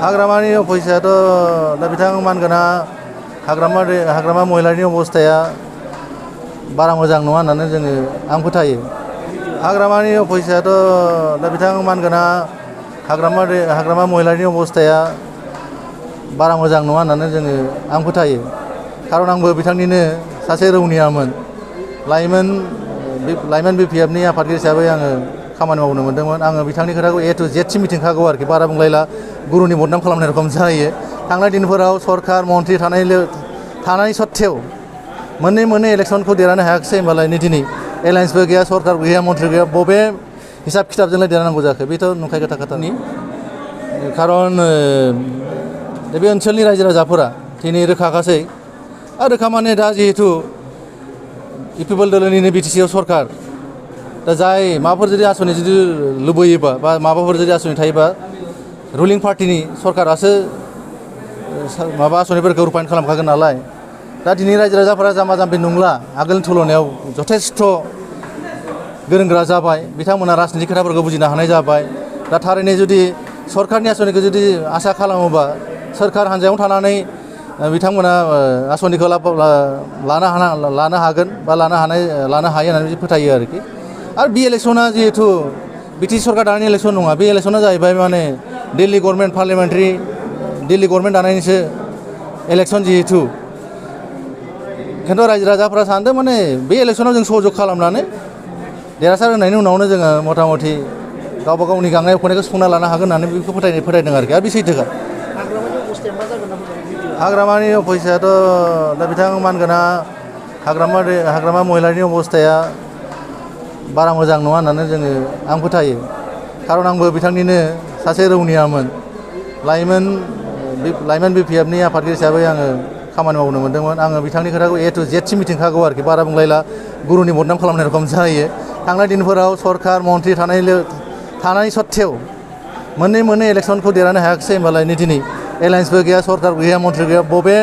हाग्रामानि फैसायाथ' दा बिथां मानगोना हाग्रामा महिलारिनि अबस्थाया बारा मोजां नङा होननानै आं फोथायो। हाग्रामानि फैसायाथ' दा बिथां मानगोना हाग्रामा महिलारिनि अबस्थाया बारा मोजां नङा होननानै आं फोथायो। खारन आंबो बिथांनिनो सासे रौनियामोन। लाइमोन BPFनि आफादगिरि हिसाबै आङो खामानि मावनो मोन्दोंमोन। आङो बिथांनि खोथाखौ A to Z सिम मिथिखागौ आरोखि, बारा बुंलायला, गुरुनि बदनाम खालामनाय रखम जायो। थांनाय दिनफोराव सरखार मन्थ्रि थानाय सत्तेव मोननै इलेक्सनखौ देरहानो हायाखिसै होनबालाय नै दिनै एलायन्सबो गैया, सरखारबो गैया, मन्थ्रि गैया, बबे हिसाब खिथाबजोंलाय देरहानांगौ जाखो? बेथ' नंखाय खोथानि। खारन बे ओनसोलनि रायजो राजाफोरा दिनै रोखाखासै। रोखा माने दा जिहेथु पिपल दलनिनो BTC आव सरखार, दा जाय माबाफोर जुदि आसनि जुदि लुबैयोबा बा माबाफोर जुदि आसनि थायोबा रुलिं पार्टिनि सरकारासो माबा आसनिफोरखौ रुपायन खालामखागोन नालाय। दा दिनै रायजो राजाफोरा जाम्बा जाम्बि नंला, आगोलनि तुलनायाव जथेस्थ' गोरों गोरा जाबाय। बिथांमोना राजनितिक खोथाफोरखौ बुजिनो हानाय जाबाय। दा थारैनो जुदि सरकारनि आसनिखौ जुदि आसा खालामोबा सोरखार हान्जायावनो थानानै बिथांमोना आसनिखौ लानो हागोन बा लानो हायो होननानै फोथायो आरोखि। आरो बे इलेक्सना जिहेथु BTC सरकार दानायनि इलेक्सन नङा, बे इलेक्सना जाहैबाय माने Delhi government parliamentary Delhi government दानायनिसो इलेक्सन जिहेथु। खिन्थु रायजो राजाफ्रा सानदों माने बे इलेक्सनाव जों सहयोग खालामनानै देरहासार होनायनि उनावनो जोङो मथा मथि गावबा गावनि गांनाय उखैनायखौ सुफुंना लानो हागोन होननानै बेखौ फोथायदों आरोखि। आरो बे सैथोखा। हाग्रामानि फैसायाथ' दा बिथां मानगोना हाग्रामा महिलारिनि अबस्थाया बारा मोजां नङा होननानै आं फोथायो। खारन आंबो बिथांनिनो सासे रौनियामोन। लाइमोन BPFनि आफादगिरि हिसाबै आङो खामानि मावनो मोन्दोंमोन। आङो बिथांनि खोथाखौ A to Z सिम मिथिखागौ आरोखि, बारा बुंलायला, गुरुनि बदनाम खालामनाय रखम जायो। थांनाय दिनफोराव सरखार मन्थ्रि थानाय सत्तेव मोननै इलेक्सनखौ देरहानो हायाखिसै होनबालाय नै दिनै एलायन्सबो गैया, सरखारबो गैया, मन्थ्रि गैया, बबे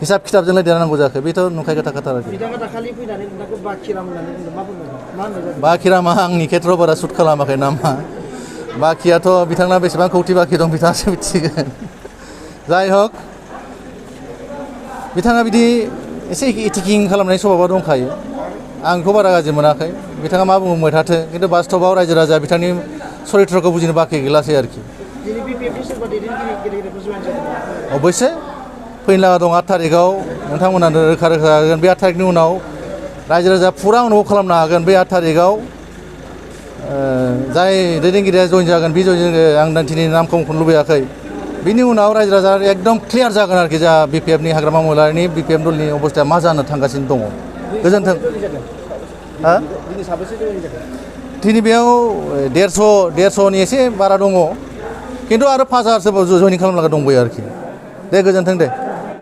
हिसाब खिथाबजोंलाय देरहानांगौ जाखो? बेथ' नंखाय खोथा आरोखि। बिथाङा दाखालि फैनानै नोंथांखौ बाखिराम होननानै बुंदों, मा बुंदों? बाखिरामा आंनि खेथ्रआव बारा सुट खालामाखै नामा। बाखियाथ' बिथांना बेसेबां कौटि बाखि दं बिथाङासो मिथिगोन। जाय हक, बिथाङा बिदि एसे इथिकिं खालामनाय सभाबा दंखायो। आं बेखौ बारा गाज्रि मोनाखै। बिथाङा मा बुंबाय थाथों, खिन्थु बास्तबआव रायजो राजा बिथांनि सरित्रखौ बुजिनो बाखि गैलासै आरोखि। अबयसे फैनो लागा दं 8 थारिखआव नोंथांमोनानो रोखा जागोन। बे 8 थारिखनि उनाव रायजो राजा फुरा अनुभब खालामनो हागोन। बे 8 थारिखआव जाय दैदेनगिरिया जइन जागोन, बे आं दिनै नामखौ मुंख'नो लुबैयाखै। बिनि उनाव रायजो राजा एकदम क्लियार जागोन आरोखि, जा BPFनि हाग्रामा महिलारिनि BPF दलनि अबस्थाया मा जानो थांगासिनो दङ। गोजोन्थों। दिनै बेयाव 150नि एसे बारा दङ, खिन्थु आरो 5000 जयनिं खालामनो लागा दंबायो आरोखि। दे गोजोन्थों दे।